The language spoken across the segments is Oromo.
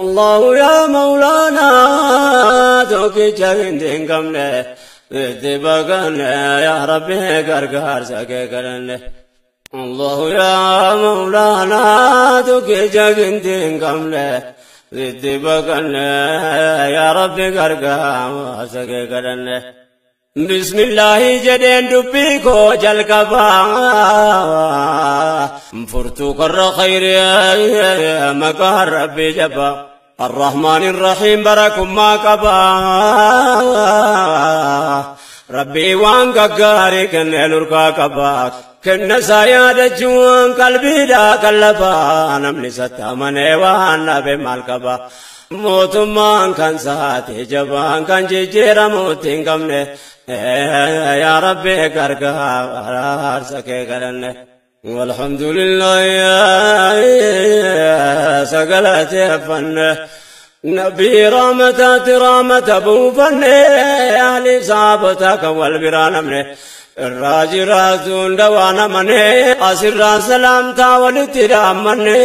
الله يا مولانا توكي جندين قمنا اتبقنا يا ربي قرقار سكي. الله يا مولانا توكي جندين قمنا اتبقنا يا ربي قرقار سكي. بسم الله جدين دبيكو جلقبا فرتو قر خير مكار ربي جبا الرحمن الرحيم بركم ما قبا ربي وان قاري كن نركا قبا كن سايا دجوان قلبي دا قلبا نمني ستامني وان بمال قبا mootummaan kan saate jabaan kan jijjiiramuutti hin qabne yaa Rabbi gargaarsa kee kadhanne. Walhamdulillah sagalateeffanne nabii rahmataatti rahmata buufanne ahli saabota kan wal biraa namne irraa jiraatuun dawaa namane asirraa salaamtaa walitti dhaammanne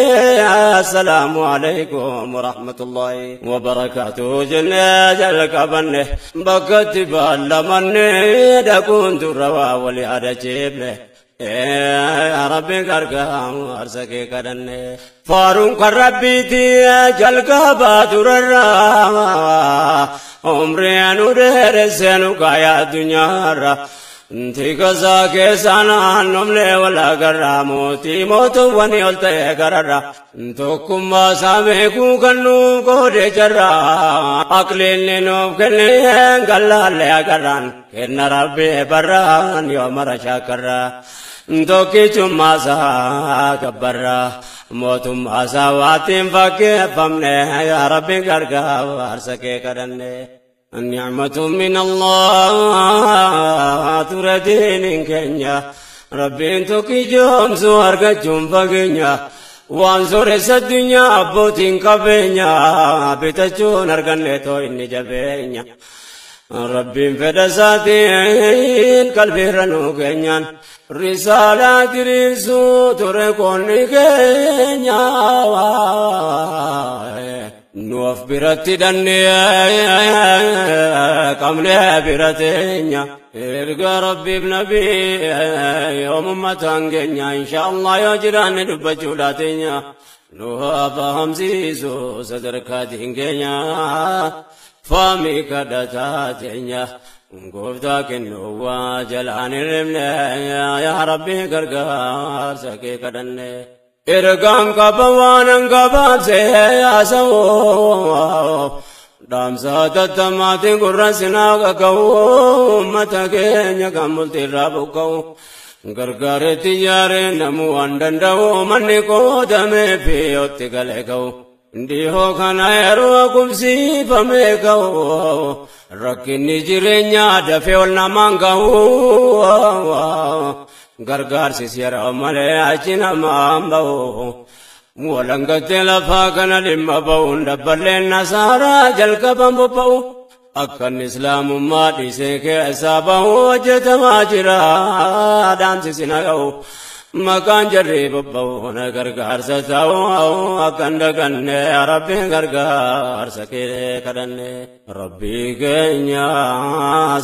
assalaamu alaykum warahmatullahi wabarakaatuhu jennee jalqabanne bakkatti baallamanne dhaquun durra waa walii adachiifne Rabbi gargaarsa kee kadhanne. Faaruun kan Rabbiiti jalqabaa turarraa umrii nu dheeressee nu kaayaa addunyaarra. Tikasa keessaan naannomne wal agarra mootii mootuwwan ol ta'e gararra tokkummaa isaa beekuu kan nuuf qoode jarra aqliinni nuuf kenne gallaalle agarraan kenna Rabbi barraan yoo mara shaakarra tokkichummaa isaa gabbarra mootummaa isaa waatiin fakkeeffamne yaa Rabbi gargaarsa kee kadhanne. النعمة من الله تردين كنيا ربي انتك جوم سوارك جوم فقنيا وانصر الدنيا أبوتين كبنيا بتجون أرغنيتو إني جبنيا ربي فدساتين قلبي رنو كنيا رسالة رسو تركوني كنيا nuuf biratti dhannee qabnee bira teenya erga Rabbiif nabii yoomummataan keenya insha Allah yoo jiraanne dubbachuudha teenya nu haa fahamsiisu sadarkaatiin keenya faamii kadhataa teenya gooftaa kennuu waa jalaan hirribne yaa Rabbi gargaarsa kee kadhanne. Ergaan qaba waan gabaabsee haasa'u dhaamsa tattamaatiin gurra sinaa qaqqabu uummata keenya kan bultiirraa buqqa'u gargaaretti ijaaree namuu waan danda'u manni qoodamee fi yootti galee ka'u dhihoo kana yeroo qubsiifamee ka'u rakkinni jireenyaa dafee ol namaan ga'u. Gargaarsis yeroo malee achi namaan ba'u walangattee lafaa kana dhimma ba'uun dabballeen nasaaraa jalqaban bobba'u akkan islaamummaa dhiisee keessaa ba'u hojjetamaa jira dhaamsisina ga'u maqaan jarri bobba'u na gargaarsa ta'u akkan daganne Rabbiin gargaarsa kee kadhanne. Rabbii keenya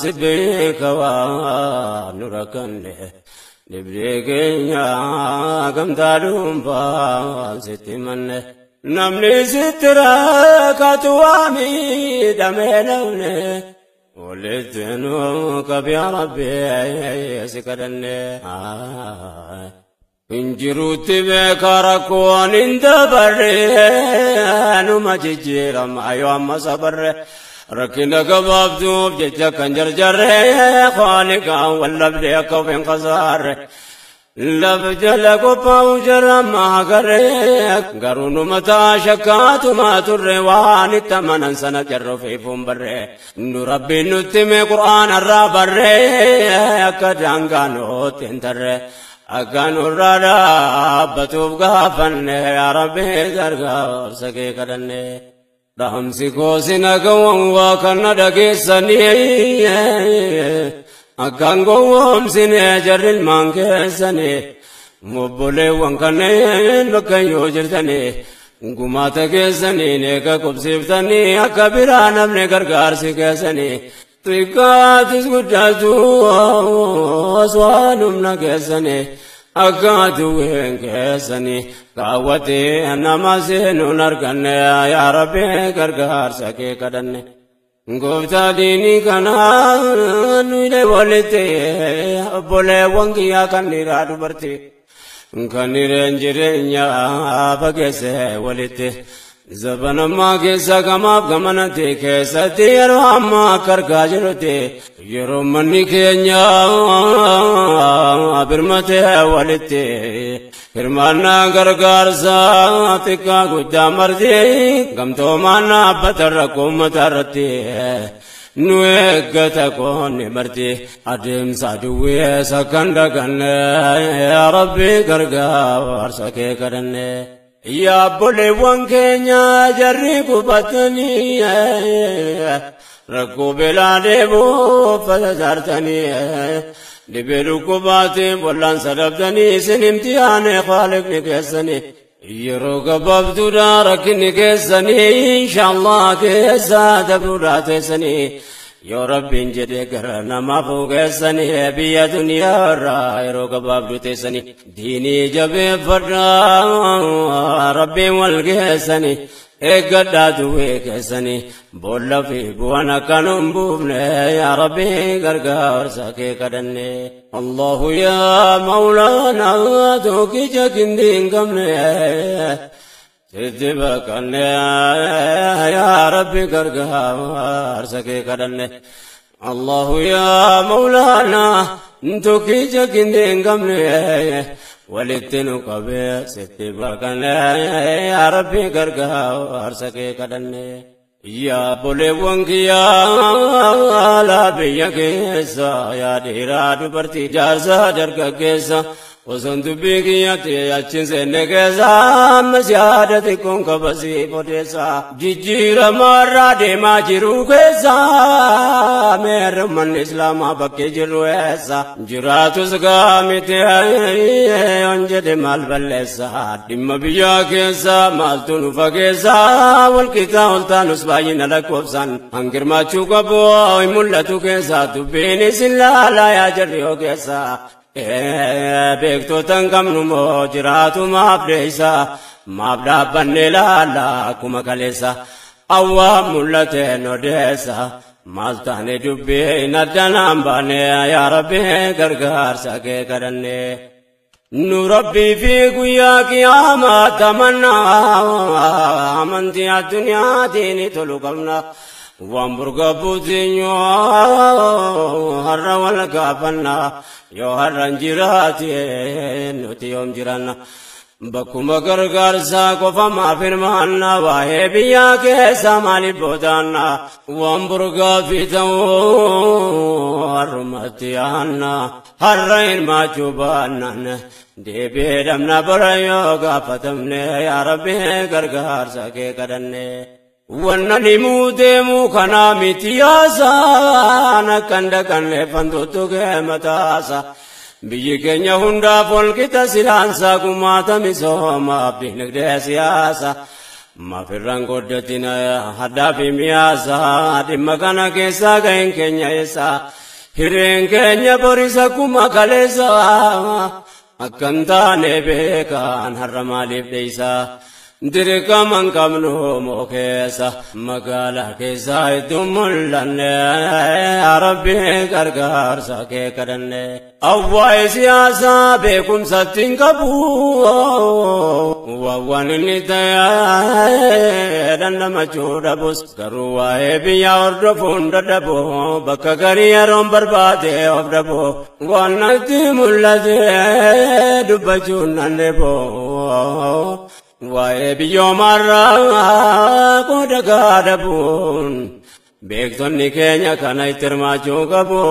si beeka waa nu rakkanne. Dhibdee keenya gamtaa dhuunfaa sitti manne namni sitti rakkatu waa miidhamee namne walitti nu qabi yaa Rabbi si kadhanne. Injiruutti beeka rakkoon hin dabarre numa jijjiirama yoo amma sabarre. Rakkina gabaabduuf jecha kan jarjarre Khaaliqaan wallabdee akka of hin khasaarre lafa jala qophaa'u jarama agarre garuu nu mataa shakkaatumaa turre waan itti amanan sana jarra ofiifuun barre nu Rabbiin nutti hime Qur'aana irraa barre akka daangaa nutti hin tarre akka nurraa dhaabbatuuf gaafanne yaa Rabbi gargaarsa kee kadhanne. Dhaamsi koosina gawwan waa kana dhageessanii akkaan gowwoomsine jarri ilmaan keessanii obboleewwan kanneen bakka yoo jirtanii Gumaata keessanii eega qubsiiftanii akka biraa namni gargaarsi keessanii xiqqaatis guddatus waan humna keessanii akka aduwween keessanii kaawwatee nama seenuun arganne yaa Rabbi gargaarsa kee kadhanne. Gooftaa diinii kanaa nuyilee walitti obboleewwan kiyyaa kan dhiiraa dubartii kan dhiireen jireenya fageesse walitti zabanammaa keessa gamaaf gamanatti keessatti yeroo ammaa akka argaa jirutti yeroo manni keenya birmatee walitti hirmaannaa gargaarsaa xiqqaa guddaa marti gamtoomaan dhaabbata rakkoo uummata irratti nu eeggata qoonni marti adeemsa duwweessa kan daganne yaa Rabbi gargaarsa kee kadhanne. Yaa obboleewwan keenya jarri qubatanii rakkoo beelaa deebuuf fasasaartanii dhibee dhukkubaatiin wal'aansa dhabdanii isin imtihaane Khaaliqni keessanii yeroo gabaabduudha rakkinni keessanii inshaallah keessa dabruudhaa teessanii yoo Rabbiin jedhe gara namaaf keessanii biyya duniyaa irraa yeroo gabaabduu teessanii diinii jabeeffadhaa Rabbiin wal geessanii eeggadhaa duwwee keessanii boolla fi bu'aan akka nu hin buufne yaa Rabbi gargaarsa kee kadhanne. Allahu yaa Mawlaanaa tokkicha kindii hin qabne sitti baqanne yaa Rabbi gargaarsa kee kadhanne. Allahu yaa Mawlaanaa tokkicha kindii hin qabne walitti nu qabee sitti baqanne yaa Rabbi gargaarsa kee kadhanne. Yaa obboleewwan kiyyaa laa biyya keessa yaa dhiiraa dubartii jaarsaa dargaggeessa osoon dubbii kiyyatti achiin seenne keessa ammas yaada xiqqoon qabasii odeessa jijjiirama irraa deemaa jiru keessa meerri ummanni islaamaa bakkee jirru eessa jiraatus gaamiti yoon jedhe maal balleessa dhimma biyyaa keessa maaltu nu fageessa walqixaa ol taanus baay'ina lakkoofsaan hangirmaachuu qabu hin mul'atu keessa dubbiin isin laalaa yaa jarri yoo keessa. Beektota hin qabnu moo jiraatu maaf deessa maaf dhaabbanne laalla akkuma kaleessa awwaa mul'ateen odeessa maal taane dubbiin addanaan baane yaa Rabbi gargaarsa kee kadhanne. Nu Rabbii fi guyyaa qiyaamaa tamannaa amantii addunyaatiin tolu qabna. Waan burga buutinyoo har'a wal gaafanna yoo har'a hin jiraate nuti yoom jiranna. Bakkuma gargaarsaa qofa maaf hirmaanna waa'ee biyyaa keessa maaliif boodaanna waan burgaa fi ta'uu har'umatti yaanna har'a hirmaachuu baannaan deebi'ee dhabna bara yoo gaafatamne yaa Rabbi gargaarsa kee kadhanne. Wanna himuu deemuu kanaa miti yaasaan akkan dhaqanne fantuutu kee mataasa. Biyyi keenya hundaaf walqixa silaansaa gumaata misoomaaf dinagdee siyaasa. Maafirraan goddatina haddaa fi miyaasa dhimma kana keessaa gaheen keenya eessa. Hireen keenya borisa kuma kaleessa akkan taane beekaan har'a maaliif dheeysa. Dirqama hin qabnu moo keessa magaalaa keessa iddoo mul'anne yaa Rabbi gargaarsa kee kadhanne. Awwaa'ee siyaasaa beekumsatti hin qabu waan inni ta'e dandamachuu dhabus garuu waa'ee biyyaa hordofuun dadhabu bakka garii yeroon barbaade of dhabu waan natti mul'ate dubbachuun nan dhibu. Waa'ee biyyoomarraa qooda gaadabuun beektonni keenya kana itti hirmaachuu qabu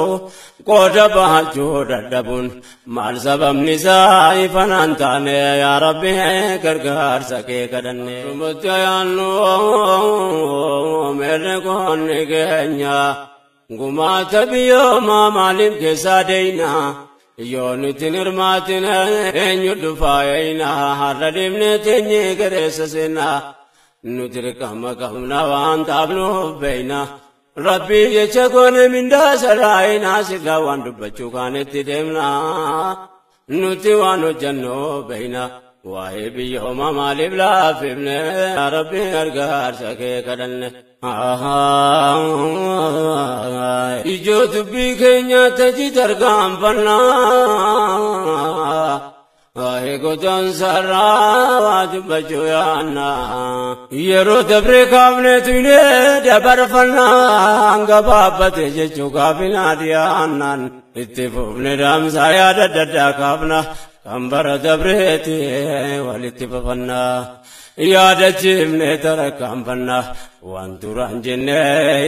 qooda bahachuu dadhabuun maal sababni isaa ifanaan taane yaa Rabbi gargaarsa kee kadhanne. Dhumatti ayaannu meerre qoonni keenya gumaata biyyoomaa maaliif keessaa deeyna. Yoo nuti hirmaatin eenyu dhufaa yayna har'a deemne teenye gareessa seenaa nuti dirqama qabna waan taabnuuf beeyna. Rabbii jecha goone mindaa saraayinaa silaa waan dubbachuu kaanetti deemna nuti waan hojjennu beeyna. Waa'ee biyya homaa maaliif laaffifne yaa Rabbi gargaarsa kee kadhanne. Ijoo dubbii keenya taji tarkaanfannaa. Waa'ee godansarraa waa dubbachuu yaannaa. Yeroo dabree kaafne tuylee dabarfannaa gabaabbate jechuu kaafinaa dhiyaannaan. Itti fufne dhaamsaa yaada adda addaa kaafna. Kan bara dabreeti walitti fafannaa. Yaadachiifne tarkaanfannaa. Waan duraan jenne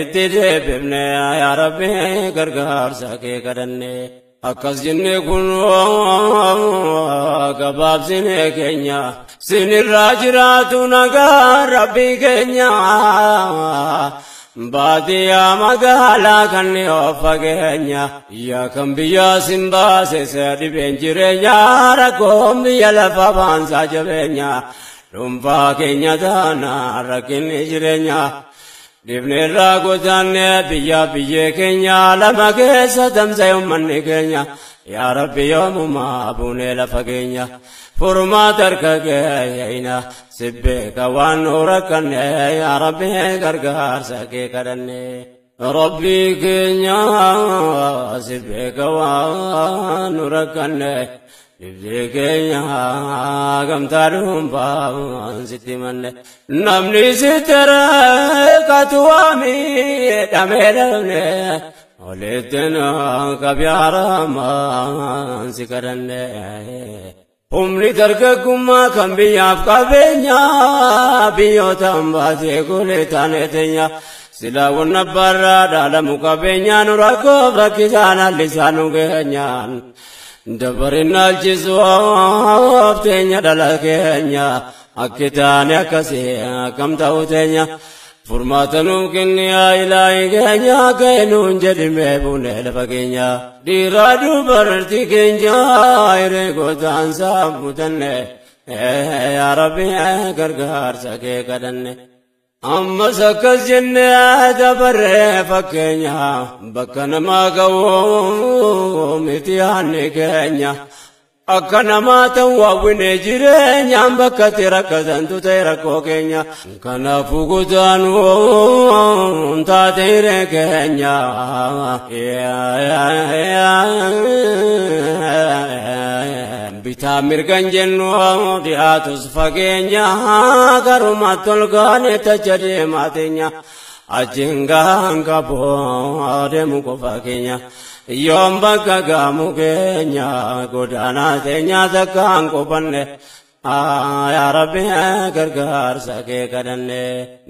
itti deebifne yaa Rabbi gargaarsa kee kadhanne. Akkas jenne kun gabaabsine keenya. Sinirraa jiraatu nagaa Rabbi keenya. Baadiyyaa magaalaa kan of fageenya. Yaa kan biyyaa sin baase dhibeen jireenya rakkoon biyya lafa baansaa jabeenya. Dhuunfaa keenya taana rakkinni jireenya. Dhibneerraa godaanne biyya biyyee keenya lama keessa tamsa'e uummanni keenya. Yaa Rabbi yoomumaa buunee lafa keenya. Furmaata harka keenya si beeka waan nu rakkanne yaa Rabbi gargaarsa kee kadhanne. Rabbi keenya si beeka waan nu rakkanne. Dhibdee keenya gamtaa dhuunfaa sitti manne. Namni sitti rakkatu waami dhamee dhabne. Olitti nu qabyaaramaan si kadhanne. Humni dargaggummaa kan biyyaaf qabeenya biyyoota hambaatee golee taane teenya. Silaa wanna barraa dhaalamu qabeenya nu rakkoof rakkisaan allisaa nu geenyaan. Dabarin naalchisuuf teenya dhala keenya akki taane akkasii akkam ta'u teenya. Furmaata nuuf kenni yaa ilaahi keenya ka'e nuun jedhimee buunee lafa keenya. Dhiiraa dubartii keenya hiree gootaansaa mutanne yaa Rabbi gargaarsa kee kadhanne. Ammas akkas jennee dabarree fakkeenya bakka namaa ga'u miti yaadni keenya. Akka namaa ta'u hawwine jireenyaan bakka itti rakkatantu ta'e rakkoo keenya. Kanaafuu kutaanuun taate hiree keenya. Bitaa mirgan jennu dhiyaatus fageenya garumatti ol kaane tacha deemaa teenya. Achiin gahaan qabu deemu qofa keenya. Yoom bakka gaamu keenya godaanaa teenya takkaan qofanne. Yaa Rabbi gargaarsa kee kadhanne.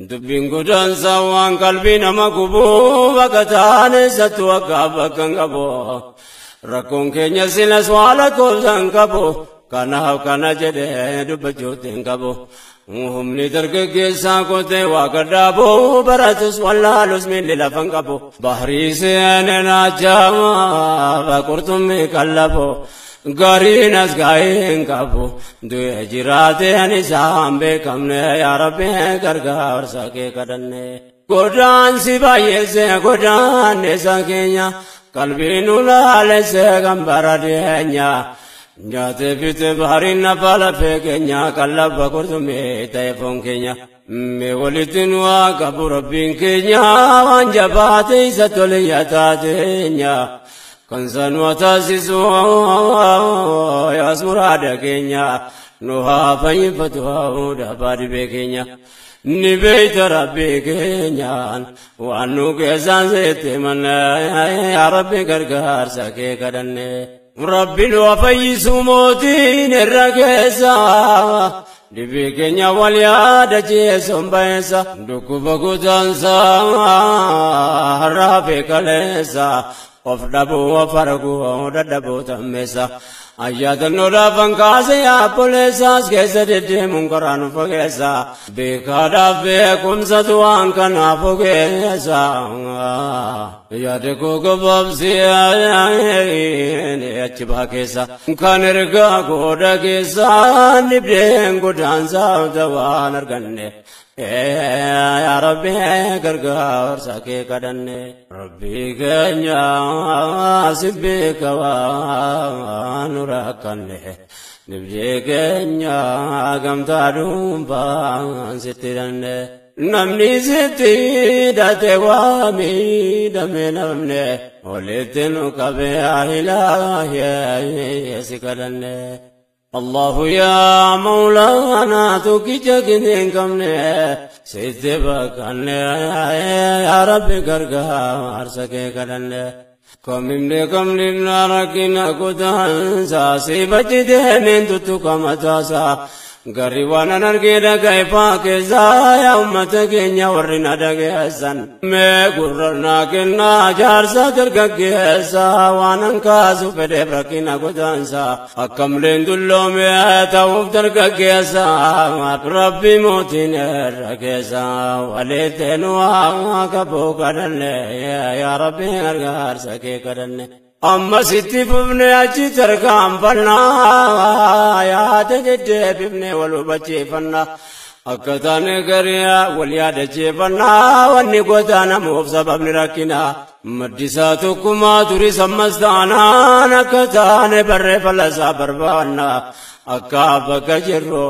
Dubbiin godaansa waan qalbii nama gubu bakka taane sattu akka bakka hin qabu. Rakkoon keenya silas waa lakkoofsa hin qabu. Kanaaf kana jedhee dubbachuutti hin qabu. Humni dargaggeessaa kotee waa gadhaabu baratus wallaalus miilli lafa hin qabu. Bahrii seenee naachaa qurxummii qallabu. Gariin as gaa'ee hin qabu. Du'ee jiraateen isaan beekamne yaa Rabbi gargaarsa kee kadhanne. Godaansi baay'eessee godaanne isa keenya. Qalbii nu laalessee kan bara dhiyeenya. Nyaatee fiite bahariin nafa lafee keenya qallaba qurxummii ta'e foon keenya. Mee walitti nu haa qabu Rabbiin keenya waan jabaate isa tole taateenya. Kan sanuu taasisu yaas muraada keenya nu haa fayyifatu haa dhabaa dhibee keenya. Ni beeyta Rabbii keenyaan waan nu keessaan seette manne yaa Rabbi gargaarsa kee kadhanne. Rabbi nu haa fayyisu mootiin irra keessa. Dhibee keenya wal yaadachiisuun bayeessa. Dhukkuba kutaansaa har'aa fi kaleessa. Of dhabuu of arguu dadhabuu tammeessa. Ayyaatannoo fankaase yaabboleessaas keessa deddeemuun karaa nu fageessa. Beekaadhaaf beekumsatu waan kanaaf ogeessa. Yaada koo gabaabsee achi baa keessa. Kan ergaa gooda keessa dhibdeen godaansaa waan arganne. Yaa Rabbi gargaarsa kee kadhanne. Rabbi keenya si beeka waan nu rakkanne. Dhibdee keenya gamtaa dhuunfaan sitti hidhanne. Namni sitti hidhate waa miidhame namne. Walitti nu qabee ilaahi si kadhanne. الله يا مولانا تكجك كمني سيتبك يا ربي غرغار سكي كدن كمم كم لنا كدان سي بچ من تتكمتاسا Garri waan an argee dhaga'e faa keessaa yaa uummata keenya warri na dhageessan. Mee gurra naa kennaa jaarsa dargaggeessa waan an kaasu fedheef rakkina godaansa. Akkamleen dulloome ta'uuf dargaggeessa Rabbi mootiin irra keessa walitti nu haa qabuu kadhanne yaa Rabbi gargaarsa kee kadhanne. Amma sitti fufne achi tarkaanfannaa yaada deddeebifne wal hubachiifannaa akka taane garii wal yaadachiifannaa wanni goota namuuf sababni rakkinaa maddisaa tokkummaa turis ammas taanaan akka taane barree falasaa barbaannaa. Akka bakka jirru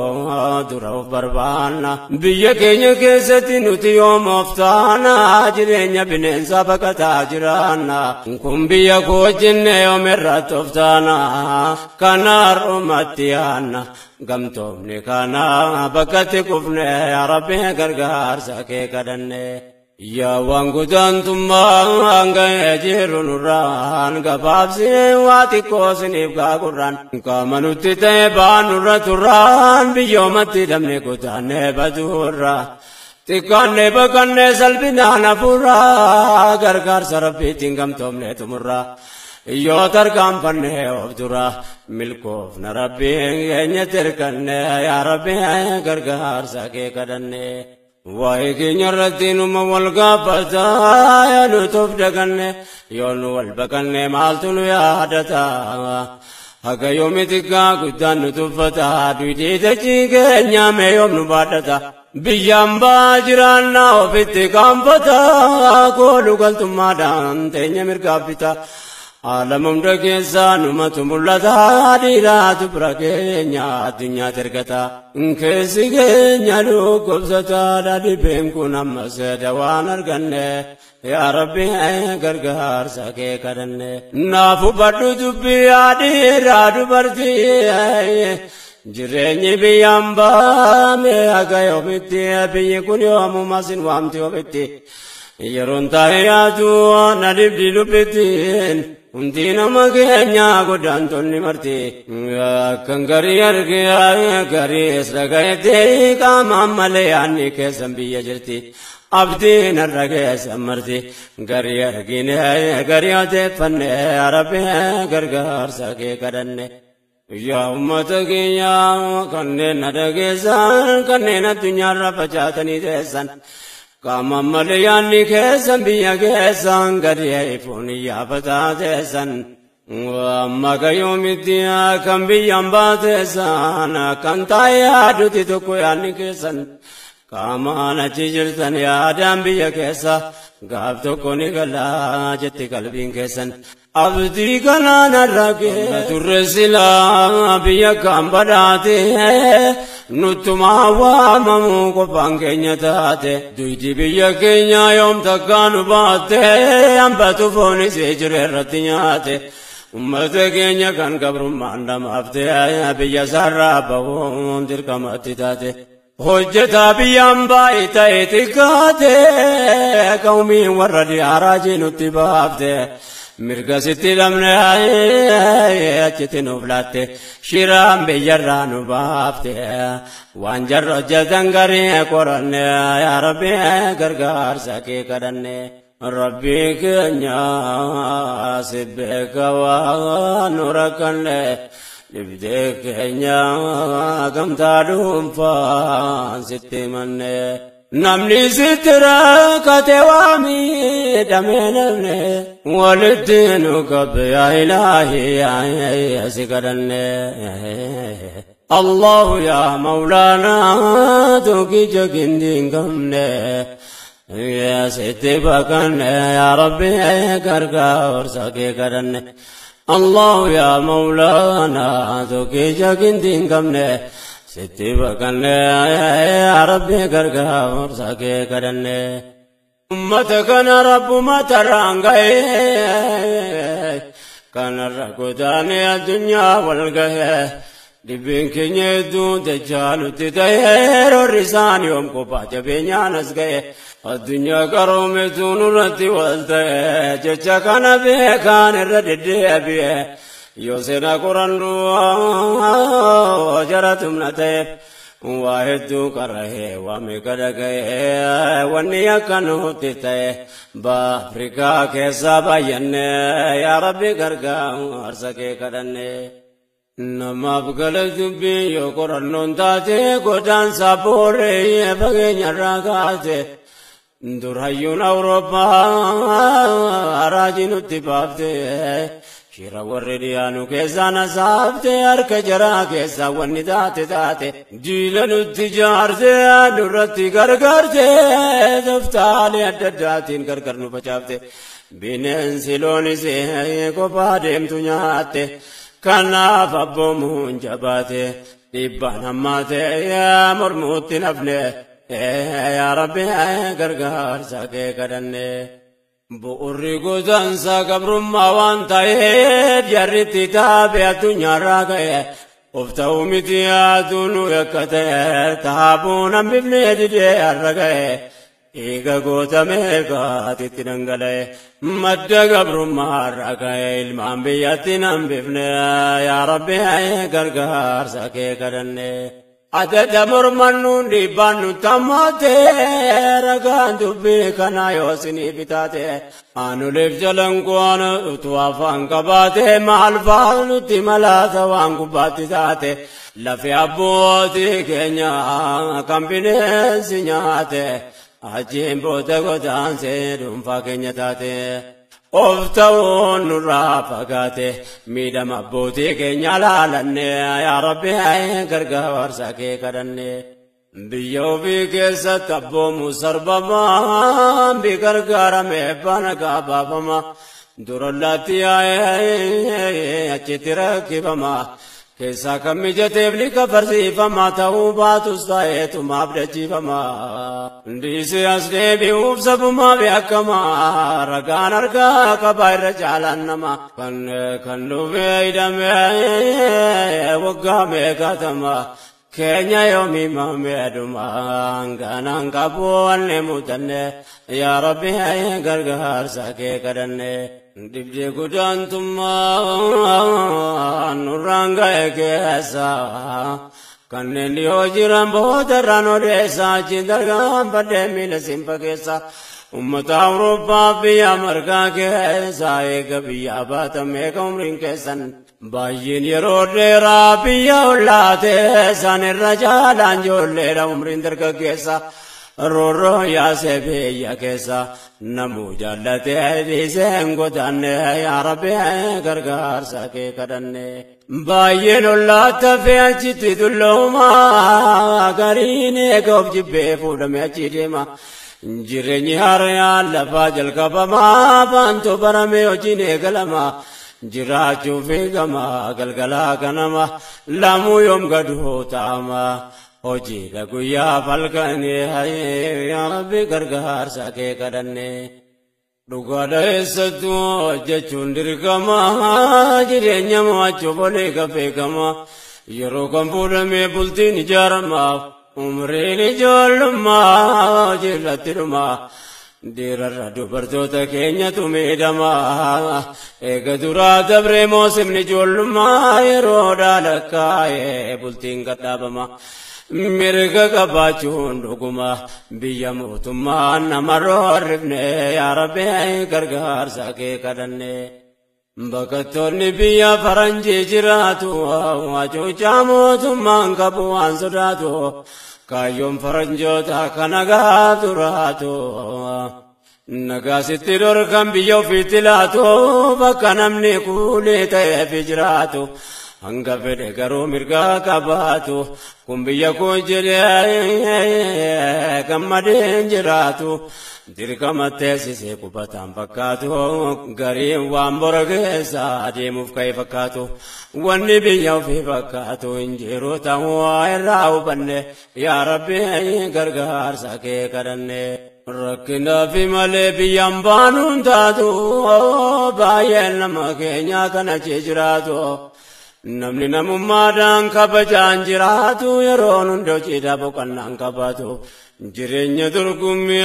dura of barbaanna. Biyya keenya keessatti nuti yoom of taana jireenya bineensaa baqataa jiraanna. Kun biyya koo jenne yoom irratti of taana kana har'umatti yaanna. Gamtoomni kana bakkatti kufne yaa Rabbi gargaarsa kee kadhanne. Yaa waan gudaantummaa ga'ee jiru nurraan gabaabsee waa xiqqoo siniif gaagurraan qaama nutti ta'e baanurra turraan biyyoomatti dhabne kutaannee baduurra xiqqaannee baqannee salphinaan hafuurraa gargaarsa Rabbiitiin gamtoomne xumurra yoo tarkaanfannee of dura milkoofna Rabbiin keenya tirkanne yaa Rabbi gargaarsa kee kadhanne. Waa'ee keenya irratti numa wal gaafataa yaa nuti of daganne yoo nu wal baqanne maaltu nu yaadata Haga yoomi xiqqaa guddaan nu tuffata duudii dachii keenya mee yoom nu baadhata Biyyaan baa jiraannaa ofitti qaanfata koolu galtummaadhaan teenya mirgaaf bita. Alam hunda keessaa numatu mul'ata dhiiraatu bira keenya addunyaatti ergata. Keessi keenya dhukkubsataadha dhibeen kun ammas dawaan arganne yaa Rabbi gargaarsa kee kadhanne. Naaf hubadhu dubbii yaa dhiiraa dubartii jireenyi biyyaan baame haga yoomitti biyyi kun yoomuma sin waamti ofitti. Yeroon taa'ee yaadu na dhibdi dubbittiin. Hundi nama keenya godaantonni marti. Akkan garii argee gariis dhagayetti qaamaan malee yaadni keessan biyya jirti. Abdiin har'a keessan marti. Garii argine garii odeeffanne Rabbi gargaarsa kee kadhanne. Yaa uummata keenya kanneen na dhageessan kanneen addunyaarra facaatanii teessan. Qaama malee yaadni keessan biyya keessan gadi ifuun yaafataa teessan. Amma gayyoomitti kan biyyaan baateessan kan taa'ee yaadutti tokko yaadni keessan. Qaamaan achi jirtan yaadaan biyya keessa gaaf tokko ni galaa jetti qalbiin keessan. Abdii kanaan arragee turre silaa biyya kan badhaate nuttumaa waamamuu qofaan keenya taate duydi biyya keenya yoom takkaa nu baatte hambatu foonis jiru irratti nyaate ummata keenya kan gabrummaan dhamaafte biyya sarraa bahuun dirqamatti taate. Hojjetaa biyyaan baay'ee ta'e xiqqaate qawmiin warra diyaaraa jinutti baafte. Mirga sitti dhabne achitti nuuf laatte shiraan biyyarraa nu baafte waan jarra hojjetan garii qoranne yaa Rabbi gargaarsa kee kadhanne. Rabbii keenya si beeka waan nu rakkanne dhibdee keenya gamtaa dhuunfaan sitti himanne. Namni sitti rakkate waa miidhamee namne walitti nu qabe yaa ilaahi si kadhanne. Allahu yaa Mawlaanaa tokkicha gindii hin qabne. Yaa sitti baqanne yaa Rabbi gargaarsa kee kadhanne. Allahu yaa Mawlaanaa tokkicha gindii hin qabne. Sitti baqanne yaa Rabbi gargaarsa kee kadhanne. Ummata kana Rabbuma tarraan ga'ee kanarra godaanee addunyaa wal ga'ee. Dhibeen keenya hedduun dachaa nutti ta'ee roorri isaan yoom kophaa jabeenyaan as ga'e. Addunyaa qaroometu nurratti wal ta'e jecha kana beekaan irra deddeebi'e. Yoo seenaa qorannu jara tumna ta'e waa hedduu qara'ee waa meeqa dhaga'ee wanni akka nutti ta'e Afrikaa keessaa baay'anne yaa Rabbi gargaarsa kee kadhanne. Namaaf gala dubbii yoo qorannoon taate godaansa booree fageenyarraa kaate. Dur hayyuun Awurooppaa raajii nutti baafte. Shira warri dhiyaanu keessaa na saafte harka jaraa keessaa wanni taate taate. Diila nutti jaarte nurratti gargaarte toftaalee adda addaatiin gargar nu facaafte. Bineensi loonis kophaa deemtu nyaatte. Kanaaf abboomuun jabaate dhiibbaan hammaate mormuutti nafne yaa Rabbi gargaarsa kee kadhanne. Bu'urri godaansa gabrummaa waan ta'eef jarritti taabe addunyaarraa ka'e. Of ta'uu miti yaaduu nu yakka ta'e taabuun hambifnee didee har'a ga'e. Eega gootamee gaatitti dhangala'e madda gabrummaarraa ka'e ilmaan biyyatti hambifne yaa Rabbi gargaarsa kee kadhanne. Adada mormannuun dhiibbaan nutti hammaate ragaan dubbii kanaa yoo isiniif taate anuleef jalan qo'an utuu afaan qabaate maal fa'aa nutti malaata waan gubbaatti taate lafe abbootii keenya kan bineensi nyaate. Achiin booda godaansee dhuunfaa keenya taate. Of ta'uun nurraa fagaate miidhama abbootii keenya laalanne yaa Rabbi gargaarsa kee kadhanne. Biyya ofii keessatti abboomu sarbamaa bi gargaarame bana gabaabama durallaatti yaa'ee achitti rakkifama. Keessaa kan mijateef ni kafarsiifama ta'uu baatus ta'eetumaaf dachiifama. Dhiisee as deebi'uuf sabumaaf yakkama ragaan harkaa qabaa irra caalaan nama. Kan dhufee hidhamee waggaa meeqatama. Keenya yoomii mameedhuma ganaan qabu wanne muuxanne yaa Rabbi gargaarsa kee kadhanne. Dhibdee gudaantummaa nurraan ga'e keessa kanneen dhiyoo jiran boodarraan odeessa achiin dargaan badhee miila simfa keessa. Uummata Awurooppaa biyya margaa keessa eega biyya baatan meeqa umriin keessan. Baay'een yeroo dheeraa biyya ollaate isaan irra caalaan ijoolleedha umriin dargaggeessa. Roorroo yaasee biyya keessa namuu jaallatee dhiisee hin godaanne yaa Rabbi gargaarsa kee kadhanne. Baay'een ollaatti hafee achitti dullooma gariin eega of jibbee fuudhamee achi deema. Jireenyi haaraan lafaa jalqabamaa baantu baramee hojiin eegalama. Jiraachuu fiigama galgalaa ganama lamuu yoom gaduu ta'ama. Hojiidha guyyaa falkanii yaa Rabbi gargaarsa kee kadhanne. Dhugaadha eessattuu hojjechuun dirqama jireenya mo'achuuf olii gafeegama. Yeroo kan fuudhamee bultiin ijaaramaaf umriin ijoollummaa hojiirratti dhuma. Dhiirarra dubartoota keenyatu miidhama. Eega duraa dabree moosimni ijoollummaa yeroo dhalakkaa'ee bultiin gadhaabama. Mirga qabaachuun dhuguma biyya mootummaan nama roorrifne yaa Rabbi gargaarsa kee kadhanne. Bakattoonni biyya faranjii jiraatu hacuuccaa mootummaan qabu waan sodaatu kaayyoon faranjoota kana gaaf duraatu. Nagaasitti dhorkan biyya ofiitti laatu bakka namni kuulee ta'eef jiraatu. Hanga fedhe garuu mirga qabaatu kun biyya koo jedhee gammadeen jiraatu dirqama teessisee qubataan fakkaatu gariin waan bora keessa adeemuuf ka'e fakkaatu wanni biyya ofii fakkaatu hin jiru ta'uu irraa hubanne yaa Rabbi gargaarsa kee kadhanne. Rakkinaa fi malee biyyaan baanuun taatu baay'een nama keenyaa kana jiraatu. Namni namummaadhaan kabajaan jiraatu yeroon hunda hojiidhaa boqonnaan qabaatu jireenya dorgommii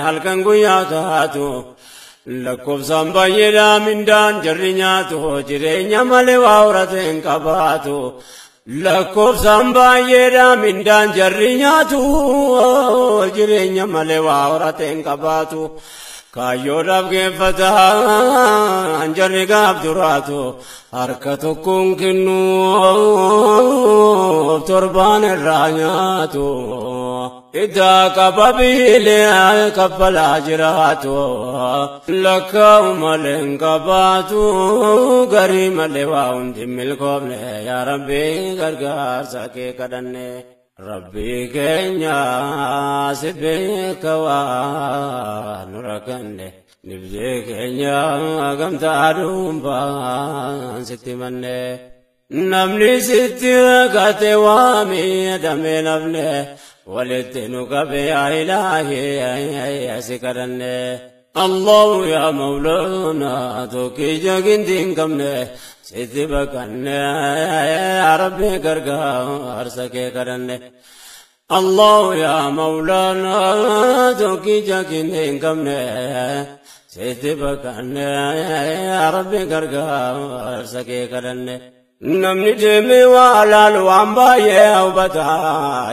halkan guyyaa taatu lakkoofsaan baay'eedhaa mindaan jarri nyaatu jireenya malee waa horate hin qabaatu lakkoofsaan baay'eedhaa mindaan jarri nyaatu jireenya malee waa horate hin qabaatu. Kaayyoodhaaf geeffataan jarri gaaf duraatu harka tokkoon kennuuf torbaan irraa nyaatu. Iddaa qaba biilee kaffalaa jiraatu lakkaa'u malee hin qabaatu garii malee waa hundi milkoofne yaa Rabbi gargaarsa kee kadhanne. Rabbi keenya si beeka waan nu rakkanne nibdee keenya gamtaa dhuunfaan sitti manne namni sitti rakkate waa miidhamee nafne walitti nu qabe yaa ilaahi si kadhanne. Allahu yaa Mawlaana tokkicha gindi hin qabne sitti baqanne yaa Rabbi gargaarsa kee kadhanne. Allahu yaa Mawlaana tokkicha gindi hin qabne sitti baqanne yaa Rabbi gargaarsa kee kadhanne. Namni deemee waa laalu waan baay'ee hubata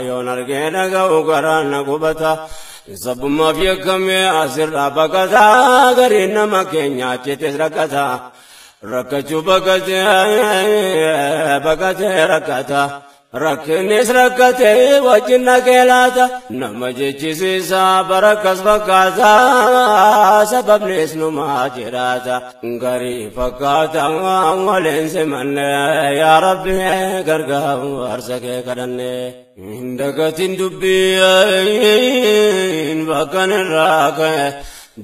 yoon argee dhaga'u garaan na gubata. Sabummaaf yakkamee asirraa baqataa gariin nama keenya achittis rakkata. Rakkachuu baqatee baqatee rakkata. Rakkinnis rakkatee wajjin naqee laata. Nama jechisiisaa barakkas fakkaata. Sababnis numaa jiraata. Garii fakkaata waliin simanne yaa Rabbi gargaarsa kee kadhanne. Dagatiin dubbiin bakkan irraa ka'e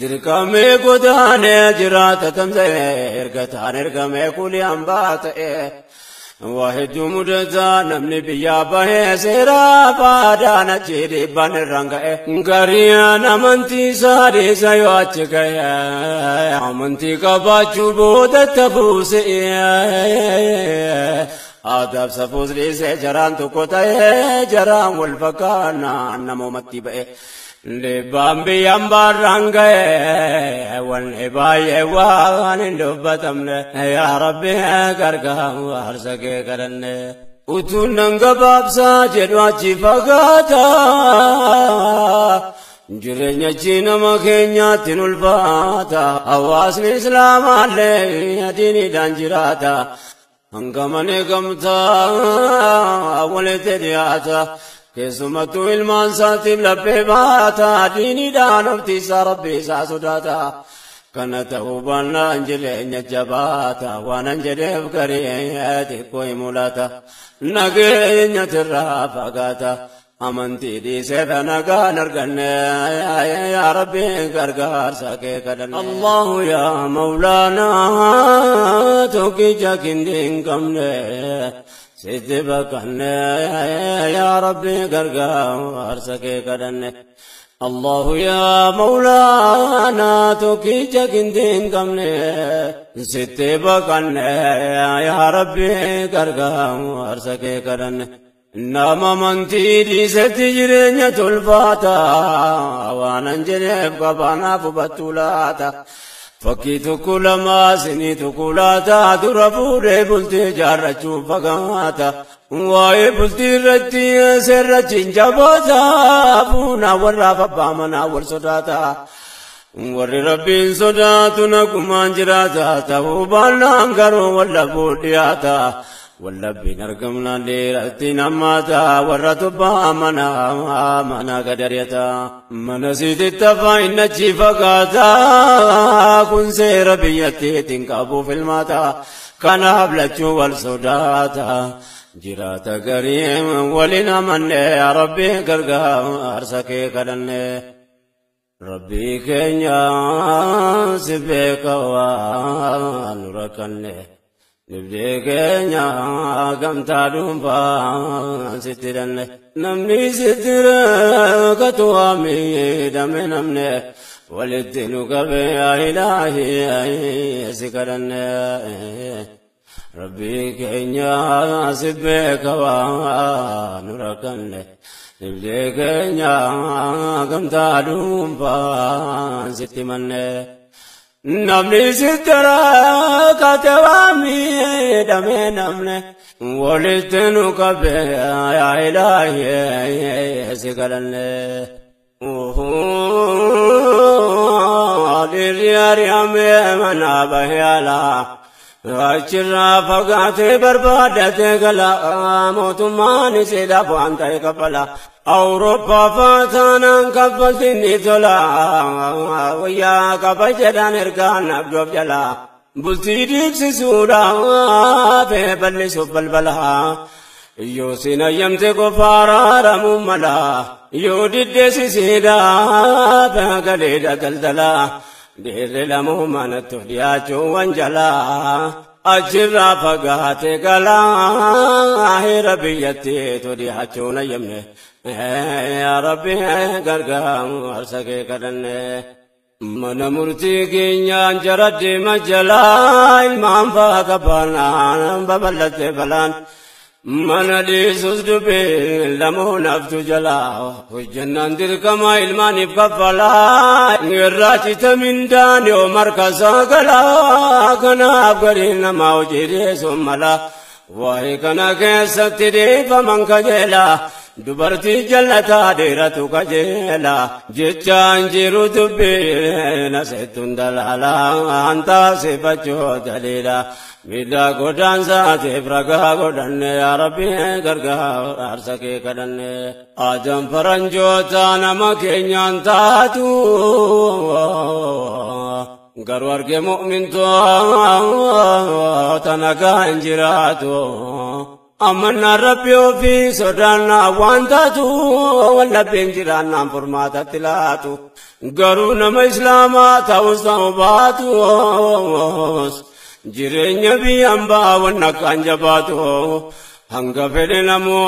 dirqamee godaanee jiraata tamsa'e ergataan ergamee kulii hambaa ta'e. Waa hedduu mudataa namni biyyaa bahee seeraa baadaan achi dhiibbaan irraan ka'e. Gariin amantii isaa dhiisa yoo achi ka'e amantii qabaachuu booda tafuuse. Aadaaf safuus dhiisee jaraan tokko ta'ee jaraan wal fakkaannaan namoomatti ba'e. Dhiibbaan biyyaan baarraan ga'e wanni baay'ee waan hin dubbatamne yaa Rabbi gargaarsa kee kadhanne. Utuun nan gabaabsaa jedhu achi fagaata. Jireenya achi nama keenyaatti ulfaata. Hawaasni Islaamaallee diiniidhaan jiraata. Hangamane gamtaa walitti dhiyaata. Keessumattuu ilmaan isaatiif laphee baata. Diiniidhaan oftiisaa Rabbi isaa sodaata. Kana ta'uu baannaan jireenya jabaata. Waanan jedheef garii xiqqoo hin mul'ata. Nageenya tirraa fagaata. Amantii dhiisee nagaan arganne yaa Rabbi gargaarsa kee kadhanne. Allahu yaa Mawlaana tokkicha gindi hin qabne sitti baqanne yaa Rabbi gargaarsa kee kadhanne. Allahu yaa Mawlaana tokkicha gindi hin qabne sitti baqanne yaa Rabbi gargaarsa kee kadhanne. Nama amantii dhiisetti jireenya tolfaata waanan jedheef qabaanaaf hubattuu laata. Fakkii tokko lama sinii tokko laata dura fuudhee bultii jaarrachuuf fagaata. Waa'ee bultii irratti seerrachi hin jabaata fuunaa warraaf abbaa manaa wal sodaata. Warri Rabbiin sodaatu nagumaan jiraata ta'uu baannaan garuu wallabuu dhiyaata. Wallabbiin argamnaan dhiiratti namaata warra tubbaa mana mana gadariyata. Mana siititti afaan inni achi fagaata kun seera biyyattiitiin qabuuf ilmaata kanaaf lachuu wal sodaata. Jiraata garii waliin amanne yaa Rabbi gargaarsa kee kadhanne. Rabbi keenya si beeka waan nu rakkanne. Dhibdee keenya gamtaa dhuunfaa sitti dhanne. Namni sitti rakkatu waa miidhame namne. Walitti nu qabe yaa Ilaahi si kadhanne. Rabbi keenya si beeka waan nu rakkanne. Dhibdee keenya gamtaa dhuunfaa sitti manne. Namni sitti rakkate waa miidhame namne. Walitti nu qabe yaa Ilaahi si kadhanne. Dhiirri ari'amee manaa bahee alaa. Achirraa fagaatee barbaaddatee gala mootummaan isiidhaaf waan ta'e kaffala. Awurooppaa faataanaan kaffaltiin ni tola wayyaa qaba jedhaan ergaan abdoof jala. Bultii diigsisuudhaaf bal'isuuf balbala. Yoo sin ayyamte qofa araaramuu mala. Yoo diddeessisiidhaaf galeedha daldala. Dhiirri lamuu manatti dhiyaachuu wanjalaa. Achirraa fagaatee galaa heera biyyattiitu dhiyaachuun ayyamne. Yaa Rabbi gargaarsa kee kadhanne. Mana murtii keenyaan jara deema jalaa ilmaan fa'aa qabanaan babal'attee balaan. Mana dhiisus dubbii lamuu naftu jalaa hojjannaan dirqama ilmaaniif kaffalaa. Irraa cita mindaan yoo markasaa galaa kanaaf gariin namaa hojii dhiyeessuun mala. Waa'ee kana keessatti dhiifaman kajeela dubartii jallataa dheeratu kajeela. Jechaan jiru dubbii nasettuun dalaalaa antaasifachuu daliila. Miidhaa godaansaatiif ragaa godhanne yaa Rabbi gargaarsa kee kadhanne. Aadaan faranjoota nama keenyaan taatu garuu arge mu'mintoota nagaa hin jiraatu. Amannaan Rabbi ofii sodaannaa waan taatu wallabbiin jiraannaan furmaatatti laatu. Garuu nama Islaamaa ta'us ta'uu baatus jireenya biyyaan baawwan akkaan jabaatu hanga fedhe namuu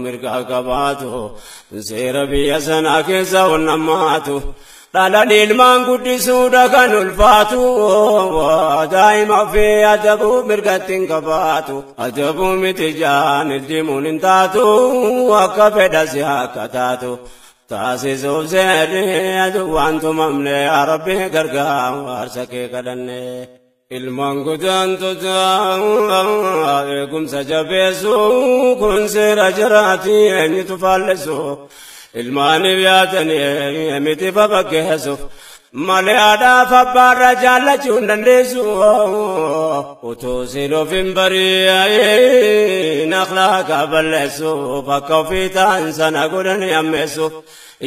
mirga qabaatu seera biyya sanaa keessa wannammaatu. Dhalan ilmaan guddisuudha kan ulfaatu daa'ima ofii adabuu mirgatti hin qabaatu. Adabuu miti jaan ildimuun hin taatu akka fedha si akka taatu. Taasisuuf seerri waan tumamne yaa Rabbi gargaarsa kee kadhanne. Ilmaan godaantota eegumsa jabeessu kun seera jiraati eenyutu faallessu. Ilmaaniif yaadanii miti fafakkeessuuf malee haadhaaf abbaarra jaallachuu hin dandeessu. Utuu siin of hin bari'in akhlaaqa balleessuuf akka ofii ta'an sana godhanii ammeessuuf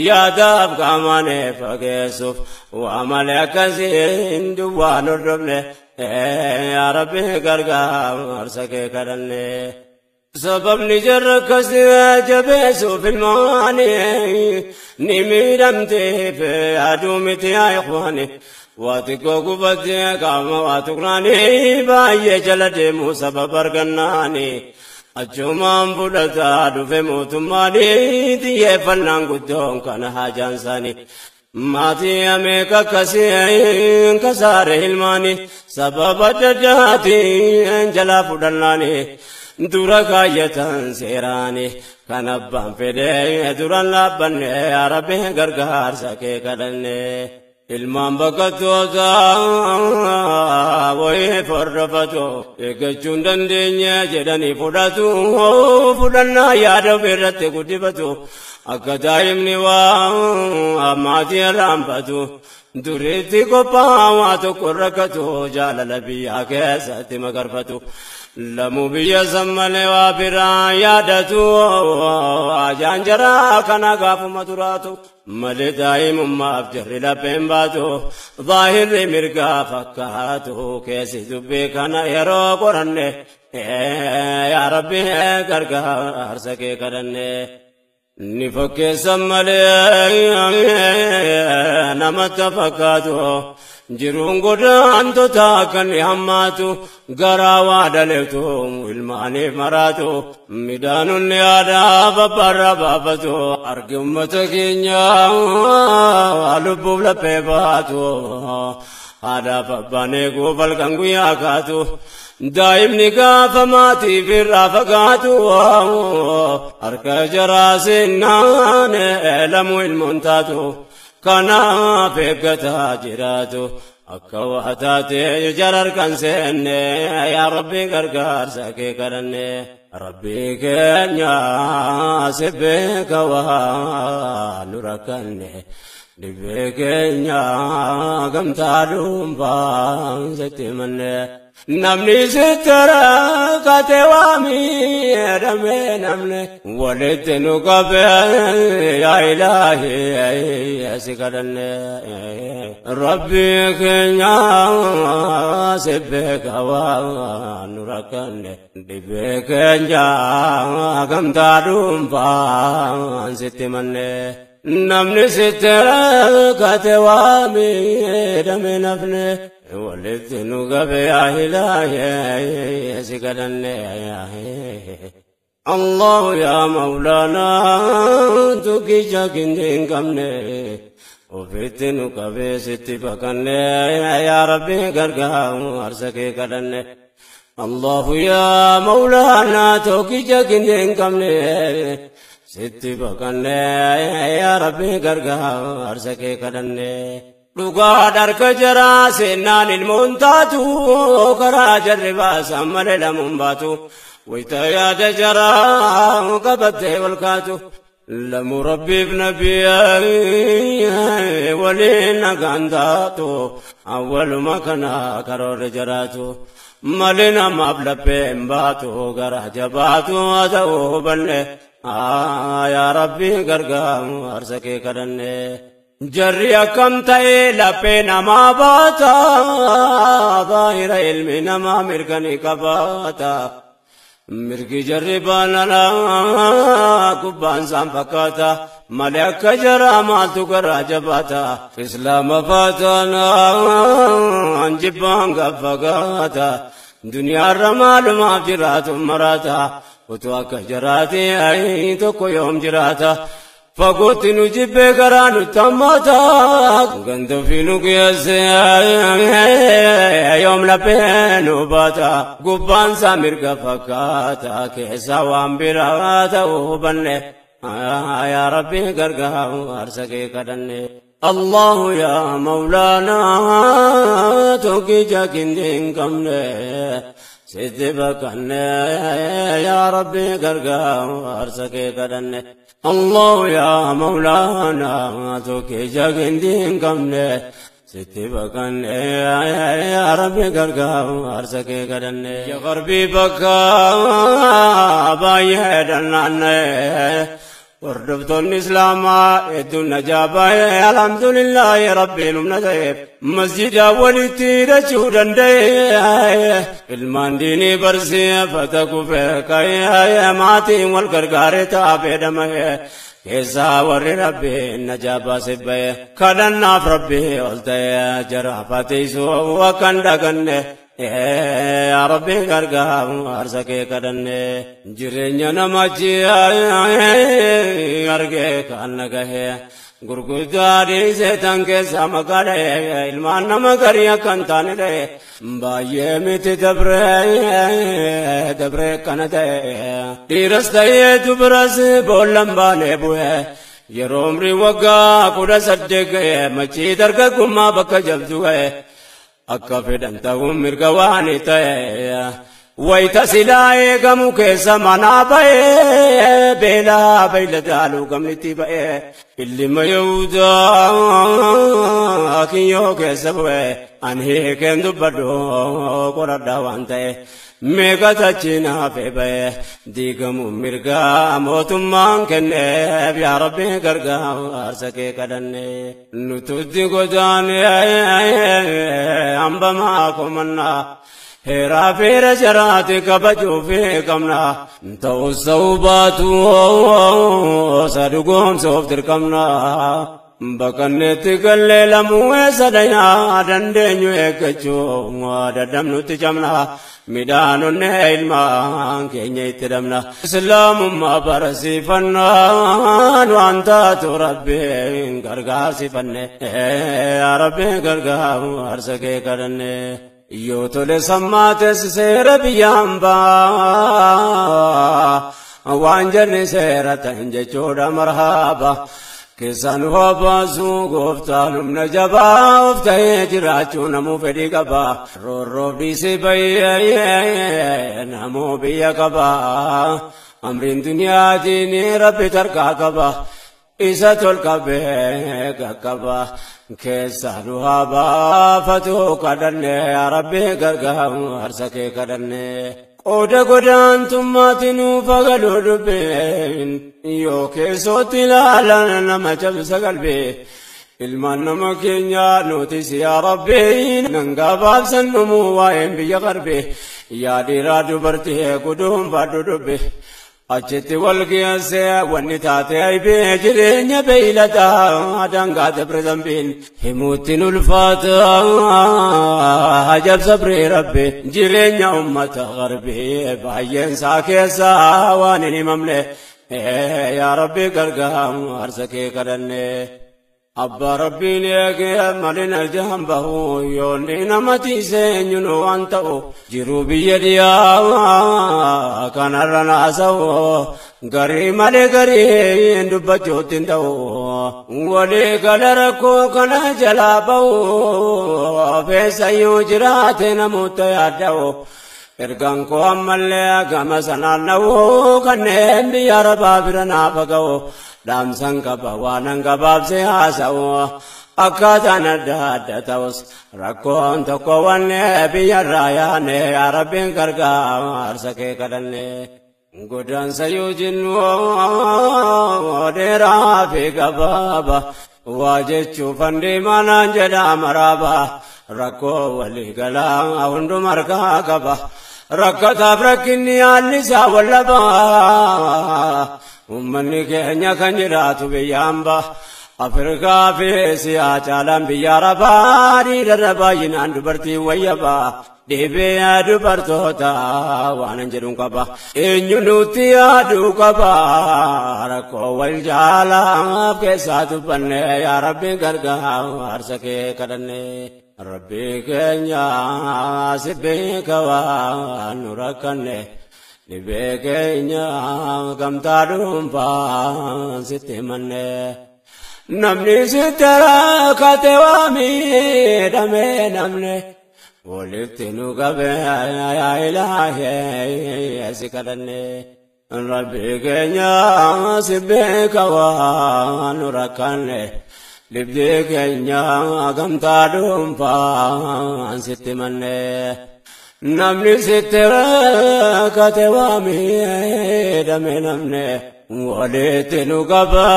yaadaaf qaamaan fageessuuf waa malee akkasiin duwwaan hordofne yaa Rabbi gargaarsa kee kadhanne. Sababni jarra akkasii jabeessuuf ilmaani ni miidhamteef aduu miti yaa ikhwaani. Waa xiqqoo gubattee qaama waa tuqnaani baay'ee jala deemuu sababa argannaani. Achumaan fudhataa dhufe mootummaani xiyyeeffannaan guddoon kana haajaan isaanii. Maatii ameeka akkasii kasaare ilmaani sababa adda addaatiin jalaa fudhannaani. Dura kaayyatan seeraani kan abbaan fedhe duraan dhaabbanne yaa Rabbi gargaarsa kee kadhanne. Ilmaan baqattoota wayii forrofatu eeggachuun dandeenye jedhanii fudhatu fudhannaa yaada ofirratti guddifatu akka daa'imni waa maatii irraanfatu duriitti qophaa'aa tokko rakkatu jaalala biyyaa keessatti magarfatu lamuu biyya san malee waa biraa yaadatu ajaan jaraa kana gaafuma turaatu malee daa'imummaaf jarri lapheen baatu zaahirri mirgaa fakkaatu keessi dubbii kana yeroo qoranne yaa Rabbi gargaarsa kee kadhanne. Ni fakkeessan malee namatti fakkaatu jiruun godaantota kan ni hammaatu garaa waa daleetu ilmaaniif maraatu midhaanonni aadaa babbarra baafatu argi ummata keenya lubbuuf laphee baatu haadhaaf abbaan eeguuf halkan guyyaa kaatu daa'imni gaafa maatiif irraa fagaatu harka jaraa seennaan lamuu ilmoon taatu kanaaf eeggataa jiraatu akka waa taatee jara harkaan seenne yaa Rabbi gargaarsa kee kadhanne Rabbi keenya si beeka waa nu rakkanne dhibee keenya gamtaa dhuunfaan sitti himanne. Namni sitti rakkate waa miidhame namni walitti nu qabe yaa Ilaahi si kadhanne. Rabbi keenya si beeka waa nu rakkanne dhibee keenya gamtaa dhuunfaan sitti himanne. Namni sitti rakkate waa miidhame nafne walitti nu qabe yaa Ilaahi si kadhanne. Allahu yaa Mawlaana tokkicha kindee hin qabne ofitti nu qabee sitti baqanne yaa Rabbi gargaarsa kee kadhanne. Allahu yaa Mawlaana tokkicha kindee hin qabne sitti baqanne yaa Rabbi gargaarsa kee kadhanne. Dhugaa harka jaraa seennaan ilmoon taatu karaa jarri baasan malee lamuun baatu wayita yaada jaraa qabattee wal kaatu lamuu Rabbiif nabiyyi waliin nagaan taatu awwaluma kana karoora jaraatu malee namaaf lapheen baatu gara jabaatu haa ta'uu hubanne yaa Rabbi gargaarsa kee kadhanne. Jarri akkam ta'e laphee namaa baata zaahira ilmi namaa mirga ni qabaata mirgi jarri baanalaa gubbaan isaan fakkaata malee akka jaraa maaltu garaa jabaata islaama faataanaan jibbaan gaffagaata duniyaarra maalumaaf jiraatu maraata utuu akka jaraati tokko yoom jiraata. Fagootti nu jibbee garaa nutti hammaata ganda ofii nu geesse yoom laphee nu baata gubbaan isaa mirga fakkaata keessaa waan biraa ta'uu hubanne yaa Rabbi gargaarsa kee kadhanne. Allahu yaa Mawlaana tokkicha kindee hin qabne sitti baqanne yaa Rabbi gargaarsa kee kadhanne. Allahu yaa Mawlaana tokkicha kindee hin qabne sitti baqanne yaa Rabbi gargaarsa kee kadhanne. Ya Garbii bakka baay'ee dhannaanne hordoftoonni Islaamaa hedduun najaa baay'ee alhamdulillaahi Rabbiin humna ta'eef masjida walitti hidhachuu danda'e ilmaan diinii barsiifata kufee ka'ee maatiin wal gargaaree taa'ee dhama'e keessaa warri Rabbiin najaa baasee ba'e kadhannaaf Rabbii ol ta'e jaraaf atiisuu akka hin daganne. Yaa Rabbi gargaarsa kee kadhanne jireenya namachi argee kan nagahee gurguddaa dhiisee tan keessaa maqaa dha'ee ilmaan nama garii akka hin taane dha'e baay'ee miti dabree dabree kana ta'e dhiiras ta'ee dubaras boollan baanee bu'e. Yeroo umrii waggaa 18 ga'e machii dargaggummaa bakka jabdu ga'e akka fedhan ta'uun mirga waan ta'e wayita silaa eegamu keessa manaa ba'e beelaa beeyladaaluu gamnitti ba'e ilma Yahudaa kiyyoo keessa bu'e an hiikeen dubbadhu qoradhaa waan ta'e meeqa tachiin hafee ba'e diigamu mirgaa mootummaan kenneef yaa Rabbi gargaarsa kee kadhanne nututti godaane hambamaa komannaa heeraa feera jaraati kabajuu fi qabna ta'us ta'uu baatu sadugoomsuuf dirqamna Bakkanneetti gallee lamuu eessa dhayaa dandeenyu eeggachuu dadhabnutti cabna midhaanonne ilmaan keenya itti dhabna. Islaamummaa barsiifannaan waan taatu Rabbiin gargaarsifanne yaa Rabbiin gargaarsa kee kadhanne. Yoo tole sammaates seera biyyaan baa waan jarri seera ta'in jechuudha marhaaba. Keessaan hoo baasuu gooftaan humna jabaa of ta'ee jiraachuu namuu fedhii qaba. Roorroof dhiisee bayyee namuu biyya qaba. Amriin duniyaatiin Rabbi tarkaa qaba. Isa tolqabee qaqqaba. Keessaan haa baafatu kadhanne yaa Rabbi gargaarsa kee kadhanne. Qooda godaantummaatti nuuf agaluu dubbeen yoo keessootti ilaalan nama cabsa qalbii. Ilmaan nama keenyaa nutis yaa Rabbi nan gabaabsan dhumuu waa'een biyya qarbe. Yaa dhiiraa dubartii guduunfadhu dubbe. Achitti wal geessee wanni taate aybee jireenya beeyladaa daangaa dabre zambiin himuutti ulfaata ajab sabree Rabbi jireenya ummata garbee baay'een isaa keessaa waan hin himamne yaa Rabbi gargaarsa kee kadhanne. Abbaa Rabbiin eegee malina jahan bahu yoonni nama tiisee eenyuun waan ta'u jiruu biyya dhiyaa kanarra naasa'u garii malee garii dubbachuutti hin ta'u walii gala rakkoo kana jalaa bahu feessayyuu jiraate namoota yaadda'u. Ergaan koo ammallee gama sanaan na'u kanneen biyya arabaa bira naaf ga'u dhaamsan qaba waanan gabaabsee haasa'u akkaataan adda adda ta'us rakkoon tokko wanne biyyarraa yaane yaa Rabbiin gargaarsa kee kadhanne. Godaansa yoo jennu dheeraa fi gabaaba waa jechuuf handeemanaan jedha maraaba. Rakkoo walii galaa hunduma harkaa qaba. Rakkataaf rakkinni haalli isaa wallaba. Uummanni keenya kan jiraatu biyya hambaa. Afrikaa fi Eesiyaa caalaan biyya Arabaa dhiirarra baay'inaan dubartii wayyabaa. Dhibee dubartoota waan hin jedhuun qaba. Eenyu nutti yaaduu qaba. Rakkoo wal jaalaaf keessaa dubbanne yaa Rabbiin gargaarsa kee kadhanne. Rabbi keenya si beeka waan nu rakkanne. Dhibee keenya gamtaa dhuunfaan sitti himanne. Namni sitti rakkate waa miidhame namni. Walitti nu qabe yaa Ilaahee si kadhanne. Rabbi keenya si beeka waan nu rakkanne. Dhibdee keenya gamtaa dhuunfaan sitti himanne. Namni sitti rakkate waa miidhame namni. Walitti nu qaba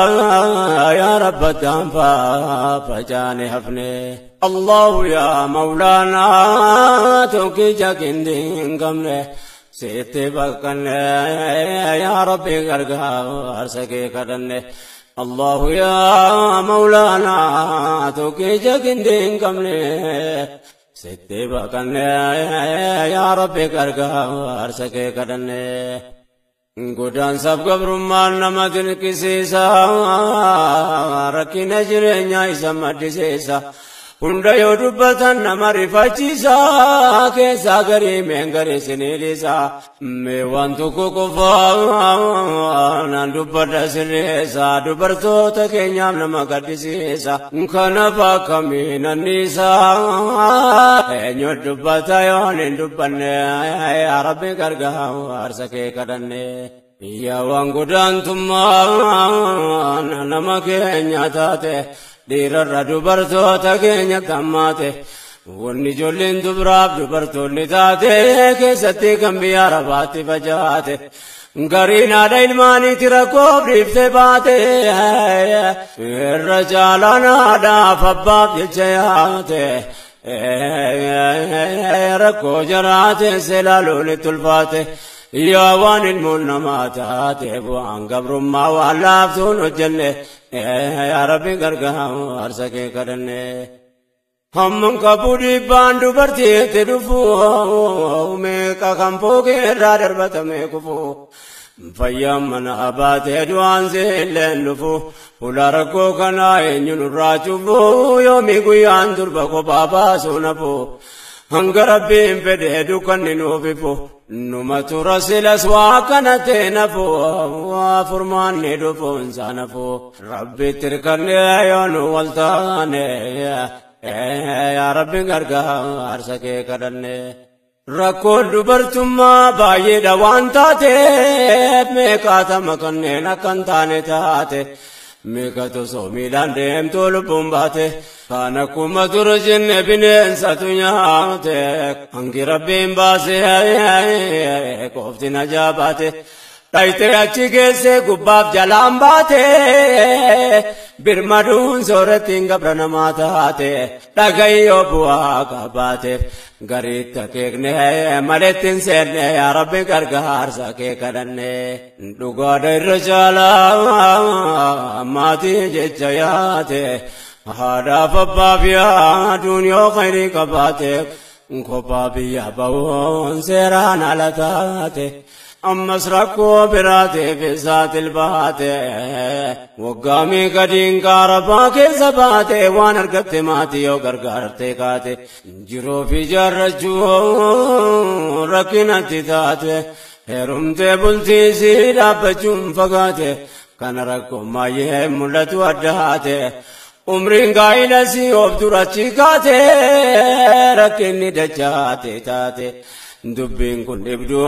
yaa Rabba daanfaa facaane hafne. Allahu yaa Mawlaanaa tokkicha qindii hin qabne sitti bakkanne yaa Rabbi gargaarsa kee kadhanne. Allahu yaa Mawlaanaa tokkicha qindii hin qabne sitti bakkanne yaa Rabbi gargaarsa kee kadhanne. Godaansaaf gabrummaan nama dinqisiisa rakkina jireenyaa isa maddisiisa. Hunda yoo dubbatan nama rifachiisa keessaa garii meen garii siniidhiisa. Mee waan tokko qofaa naan dubbadha sirreessa dubartoota keenyaaf nama gaddisiisa. Kanaaf akkamiin anniisa eenyu dubbata yoon hin dubbanne yaa Rabbi gargaarsa kee kadhanne. Yaa waan godaantummaa nama keenya taate dhiirarra dubartoota keenya tammaate wanni ijoolleen dubaraaf dubartoonni taate keessatti kan biyya arabaatti facaate gariin haadha ilmaaniiti rakkoof dhiiftee baate irra caalaan haadhaaf abbaaf jecha yaate rakkoo jaraate seelaaluun itti ulfaate. Yaa waan ilmoon namaa taate bu'aan gabrummaa waan laaftuun hojjenne yaa Rabbi gargaarsa kee kadhanne. Hamman qabu dhiibbaan dubartiitti dhufu meeqa kan fookee irraa darbatame kufu. Fayyaan mana baatee du'aan seelleen dhufu ulaa rakkoo kanaa eenyu nurraa cufu yoomii guyyaan durba kophaa baasuu nafu. Hanga Rabbiin fedhee dukkanni nuuf ifu numa tura silas waa kana ta'e nafu waa furmaanni dhufuun isaa nafu Rabbitti hirkannee yoo nu wal taane yaa Rabbi gargaarsa kee kadhanne. Rakkoon dubartummaa baay'eedha waan taateef meeqaatama kanneen akka hin taane taate. Meeqatu soomiidhaan deemtuu lubbuun baate kan akkuma ture jenne bineensatu nyaate hangi Rabbiin baasee qofti najaa baate dhayitee achi geesse gubbaaf jalaan baate birmaduun soorattiin gabra namaa taate dhagayyoo bu'aa qabaateef gariitti akeekne maletti hin seenne yaa Rabbi gargaarsa kee kadhanne. Dhugaadha irra caalaa maatii jecha yaate haadhaaf abbaaf yaaduun yoo khayrii qabaate kophaa biyya ba'uun seeraan ala taate. Ammas rakkoo biraatiif isaatil baate waggaa meeqa diinqaa rabbaa keessa baate waan argatte maatii yoo gargaarte kaate jiruuf ijaarrachuu rakkinatti taate heerumtee bultii sii dhaabbachuun fagaate kana rakkoon baay'ee mul'atu addaate. Umriin gaa'ila sii of durachi kaate rakkinni dachaate taate. Dubbiin kun dhibduu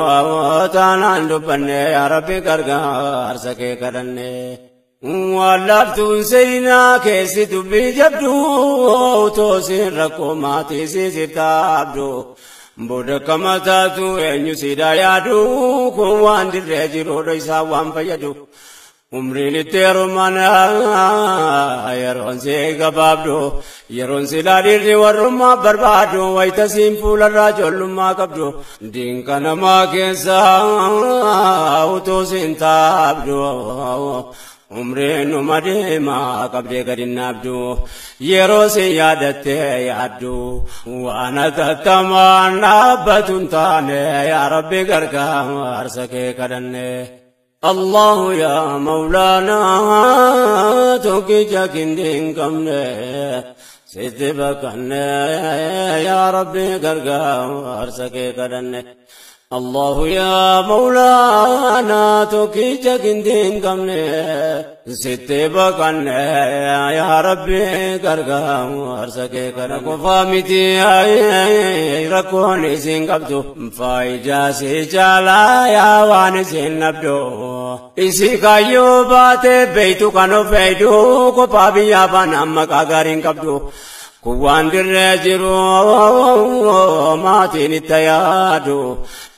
taanaan dubbanne yaa Rabbi gargaarsa kee kadhanne. Waan laaftuun seenaa keessi dubbii jabduu toosiin rakkoo maatii siisiif taabdu. Booda kama taatu eenyu siidaa yaadu kun waan dirree jiruudha isaa waan fayyadu. Umriin itti heeruman yeroon si gabaabdu yeroon silaa dhiirri warrummaa barbaadu wayita siin fuularraa ijoollummaa qabdu diinqa namaa keessa utuu siin taabdu umriin numa deemaa qabdee gadi naabdu yeroo siin yaadattee yaaddu waan atattamaan dhaabbatu hin taane yaa Rabbi gargaarsa kee kadhanne. الله يا مولانا توكي كندين كمني ستبكني يا ربي غرغار سكي كدني الله يا مولانا توكي كندين كمني ستبكني يا ربي غرغار سكي كدني كفامتي ركوني سين قبضو فايجا سي جالا يا وان سين نبدو Isi kaayyoo baate beeytu kan of eeydu kophaa biyyaa baanaan maqaa gaariin qabdu. Kun waan dirree jiru maatiin itti yaadu.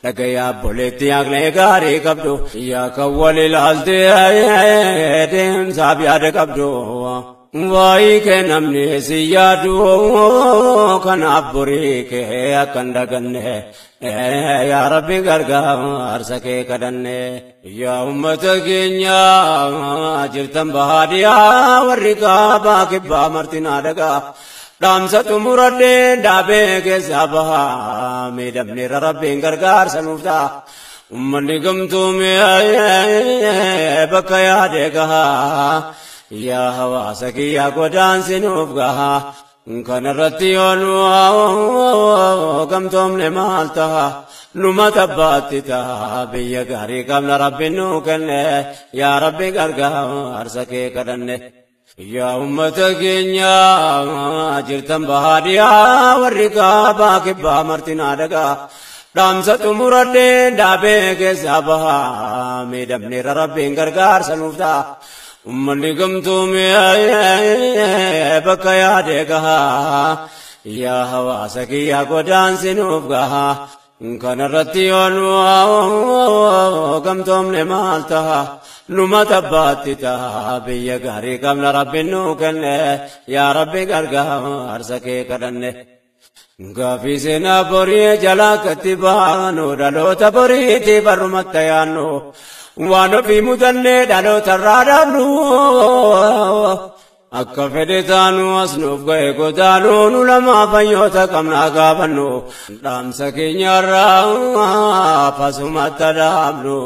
Dhagayaa obboleetti yaaqnee gaarii qabdu. Yaa kan wal ilaaltee deemsaaf yaada qabdu. Waa'ee kee namni si yaadu kanaaf borii kee akka hin daganne. Yaa Rabbi gargaarsa kee kadhanne. Yaa uummata keenya jirtan bahaadiyaa warri kaabaa kibbaa martinaa dhagaa. Dhaamsa xumuradhee dhaabee keessaa bahaa miidhamneerra Rabbiin gargaarsa nuuf ta'a. Uummanni gamtoomee bakka yaade gahaa. Yaa hawaasa kiyyaa godaansi nuuf gahaa. Kanarratti yoo nu gamtoomne maal ta'a? Numa tabbaatti ta'a. Biyya gaarii qabna Rabbi nuu kenne, yaa Rabbi gargaarsa kee kadhanne. Yaa ummata keenya jirtan bahaadhiyaa, warri kaabaa kibbaa martinaa dhagaa. Dhaamsa xumuradheen dhaabee keessaa bahaa, miidhamneerra, Rabbiin gargaarsa nuuf ta'a. Ummanni gamtoomee bakka yaade gahaa, yaa hawaasa kiyyaa godaansi nuuf gahaa. Kanarratti yoo nu gamtoomne maal ta'a? Numa tabbaatti ta'a. Biyya gaarii qabna Rabbi nuu kenne, yaa Rabbi gargaarsa kee kadhanne. Gaafii seenaa borii jalaa katti baanu, dhaloota boriitii barrumatti yaannu, waan ofii mudannee dhaloota irraa dhaabnu. Akka fedhe taanu as nuuf ga'e godaanu, nu lamaa fayyoota qabnaa gaafannu. Dhaamsa keenyarraa fasumatti dhaabnu,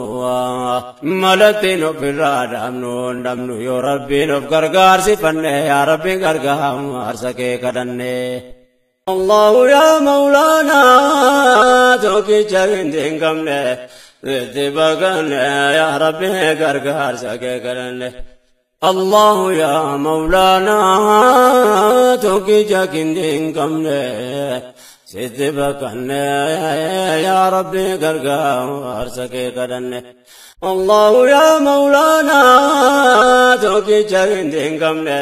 malattiin ofirraa dhaabnu dhabnu yoo Rabbiin of gargaarsifanne, yaa Rabbi gargaarsa kee kadhanne. Allahu yaa Mawlaanaa tokkicha hin qabne, itti baqanne, yaa Rabbi gargaarsa kee kadhanne. Allahu yaa Mawlaanaa tokkicha hin qabne, sitti baqanne, yaa Rabbi gargaarsa kee kadhanne. Allahu yaa Mawlaanaa tokkicha hin qabne,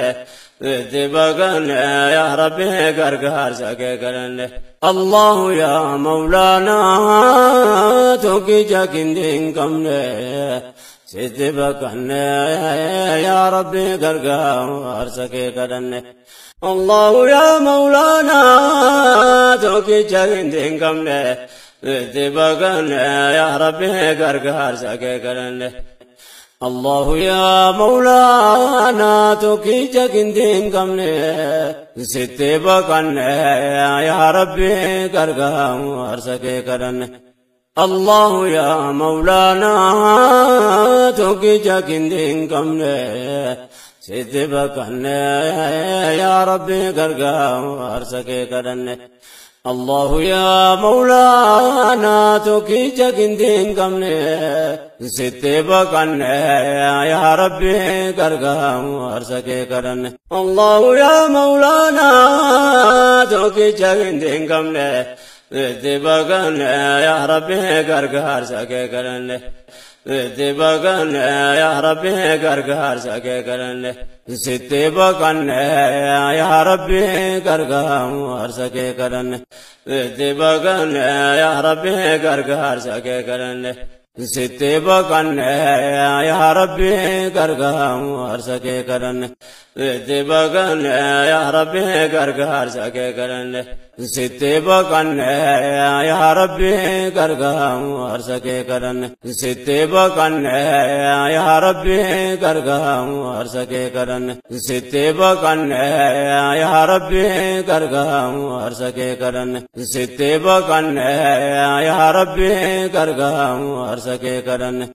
itti baqanne, yaa Rabbi gargaarsa kee kadhanne. Allahu yaa Mawlaanaa tokkicha hin qabne, sitti baqanne, yaa Rabbi gargaarsa kee kadhanne. Allahu yaa Mawlaanaa tokkicha hin qabne, itti baqanne, yaa Rabbi gargaarsa kee kadhanne. Allahu yaa Mawlaanaa tokkicha hin qabne, sitti baqanne, yaa Rabbi gargaarsa kee kadhanne. Allahu yaa Mawlaanaa tokkicha hin qabne, sitti baqanne, yaa Rabbi gargaarsa kee kadhanne. Allahu yaa Mawlaanaa tokkicha hin qabne, sitti baqanne, yaa Rabbi gargaarsa kee kadhanne. Allahu yaa Mawlaanaa tokkicha hin qabne, itti baqanne, yaa Rabbi gargaarsa kee kadhanne. Itti baqanne, yaa Rabbi gargaarsa kee kadhanne. Sitti baqanne, yaa Rabbi gargaarsa kee kadhanne. Itti baqanne, yaa Rabbi gargaarsa kee kadhanne. Sitti baqanne, yaa Rabbi gargaarsa kee kadhanne. Itti baqanne, yaa Rabbi gargaarsa kee kadhanne. Sitti baqanne, yaa Rabbi gargaarsa kee kadhanne. Sitti baqanne, yaa Rabbi gargaarsa kee kadhanne. Sitti baqanne, yaa Rabbi gargaarsa kee kadhanne. Sitti baqanne, yaa Rabbi gargaarsa kee kadhanne.